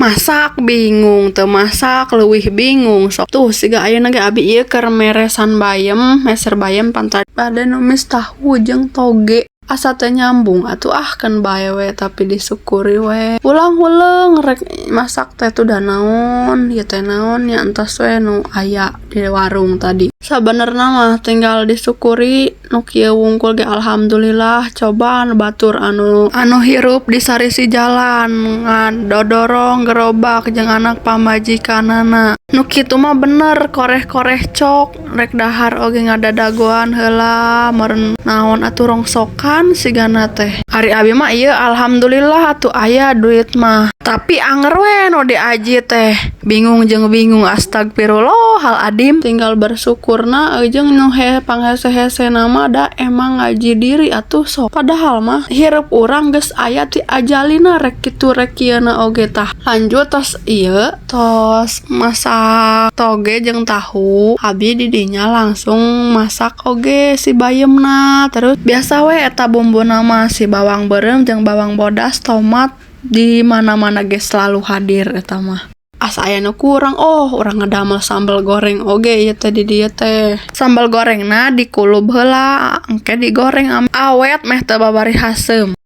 Masak bingung, teu masak leuwih bingung. Sok tuh siga ayeuna ge abi ieu keur meresan bayem, meser bayem pan tadi bade numis tahu jeung toge. Asa teu nyambung atuh, ah, keun bae we, tapi disyukuri we. Ulang-uleung rek masak teh tuh da naon ieu teh, naon nya, entos we nu aya di warung tadi. Sabenerna mah tinggal disyukuri nu kieu wungkul ge alhamdulillah. Cobaan batur anu hirup di sarisi jalan, ngadodorong gerobak jeung anak pamajikanana. Nu kitu mah bener koreh-koreh cok, rek dahar oge ngadadagoan heula meureun naon atuh, rongsokan sigana teh. Ari abi mah ieu alhamdulillah atuh aya duit mah, tapi anger we nu diaji teh bingung jeung bingung. Astagfirullahaladzim, tinggal bersyukurna jeung nu panghese-hesena mah da emang ngaji diri atuh sok. Padahal mah hirup urang geus aya ti ajalina, rek kitu rek kieuna oge. Tah, lanjut tos ieu, tos masak toge jeung tahu, abi di dinya langsung masak oge si bayemna. Terus biasa we eta bumbuna mah si bawang beureum jeung bawang bodas, tomat, di mana-mana ge selalu hadir eta mah. Asa aya nu kurang, oh, urang ngadamel sambal goreng oge ieu teh di dieu teh. Sambal gorengna dikulub heula, engke digoreng awet meh teu babari haseum.